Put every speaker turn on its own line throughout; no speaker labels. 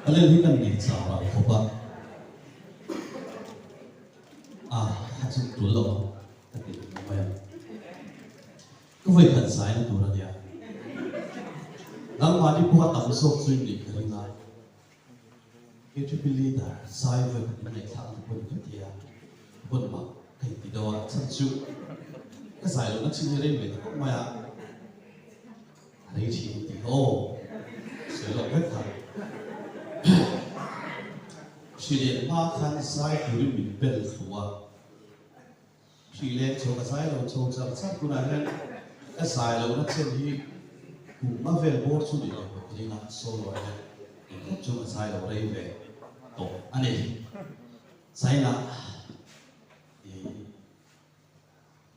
Talent hi kan nei chau ral khawp a, a kha chu tul lo ang ka ti lo mai a. Ka vawi khat zai na tur a nia. Nangmahni pawha tam zawk chu in nih ka ring a. KTP leader zai vawi khat in ngaihthlak na pawh ni mai thei a, hun mak ka inti deuh a, chhan chu ka zai lohna chin hi rei ve ta khawp mai a. A rei thin tih kha aw, sawi lawk vek kha. Hri leh hma khan zai turin min bel thlu a, hri leng chho ka zai lo chho char char tunah hian ka zai lohna chen hi kum nga vel bawr chu nih leh bawk ringa solo ah hian engkhawp chu ka zai lo rei ve tawh a ni. Zaina i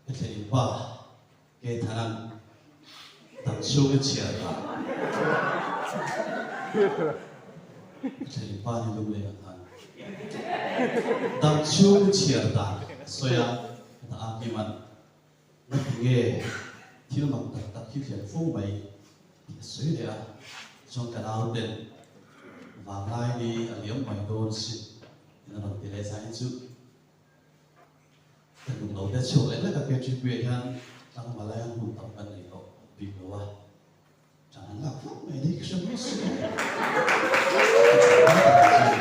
ka thlen in pa. Kei thanan dang chhung i chhiar ta. Ka thlen pa ni lung leh ang khan. Dang chhung i chhiar ta a sawi a, ka ta a Kiman, na ti nge thil mak tak tak hi thlen fo mai tih a sawi leh a, chuan ka nau ten vanglai ni a liam mai dawn sin in a rawn ti leh zai chu. Ka duh lo te chhuak leh lek a KGP ah hian tlangval aia hmun tam kan nei tawh bik lo a, ṭan an lak vak mai ni ka hre mai si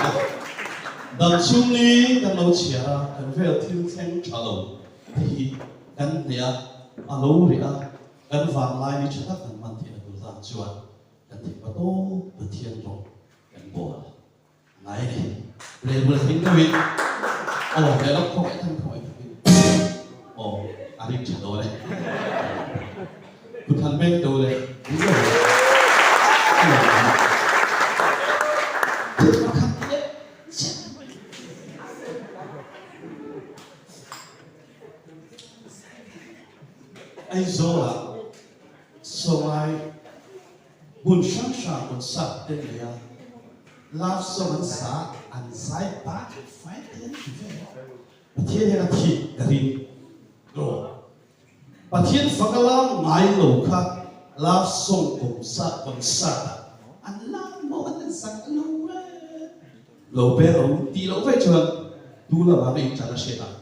lo. Dang chhung ni kan lo chhiar a, kan vel thil thleng ṭha lo te hi kan hneh a, a lo rih a, kan vanglai ni ṭha tak kan hman theihna tur tan chuan kan theih pa tawp Pathian rawng kan bawl. Ngai a ni. Rebel hring deuhin aw he lo khawngaih than khawngaih takin aw a ring tha dawn e. Kut han beng deuh le ring deuh le a lo ni. Thil pakhat leh chiah. Aizawlah Sawngai Hmun hrang hrang concert te nei a, love song an sa, an zai pah fai te an ti vel a. Pathian hian a thih ka ring lo. Pathian faka lam ngai lo kha love song concert concert ah an lam maw an sak lo e. Lo pe lo tih loh vek chuan tu lamah nge in ṭan a hriat ang.